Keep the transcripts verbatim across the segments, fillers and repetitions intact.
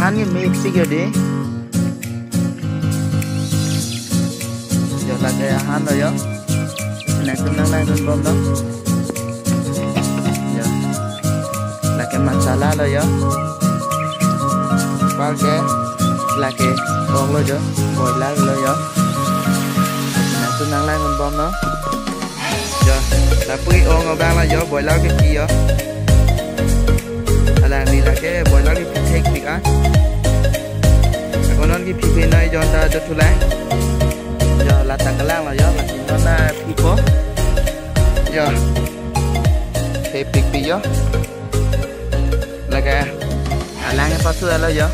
An ke mix si ke dei. Jo, lake ahan lo jo. Nangtum nanglang dunbomlo. Jo. Lake masala lo jo. Apar ke lake ong lo jo. Boiler lo jo. Nangtum nanglang dunbomlo. Jo, lapu-i ong abang lo jo, boiler kepi jo. Alangli lake boiler kepi thekpik an. Ako non kepi penoi jon ta dothulang. Jo, lata kelang lo jo, lasi non ta pipo. Jo. Thekpikpik jo. Lake alang pasu lo jo.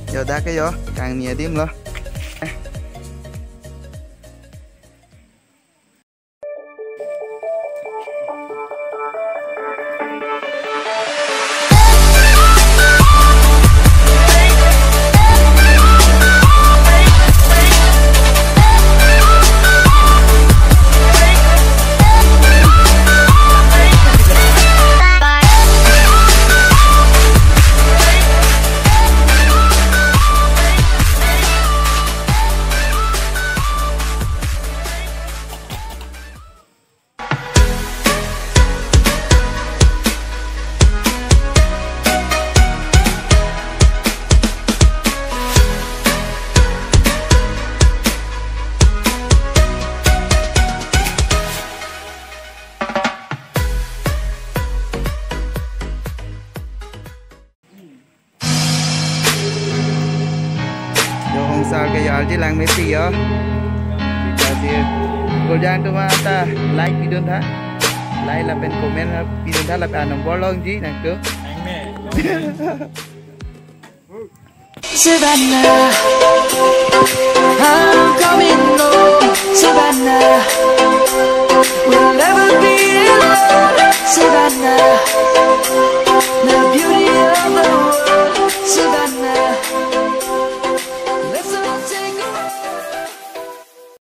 Jo, dak ke jo, kangni adim lo. Jo, hongsar ke jo arje lang mesi jo. Kasi, kol jang tuma ta like pidun tha. Like lapen comment pidun tha lapen number longji nangtum. Savannah, I'm coming home. Savannah, we'll never be alone. Savannah,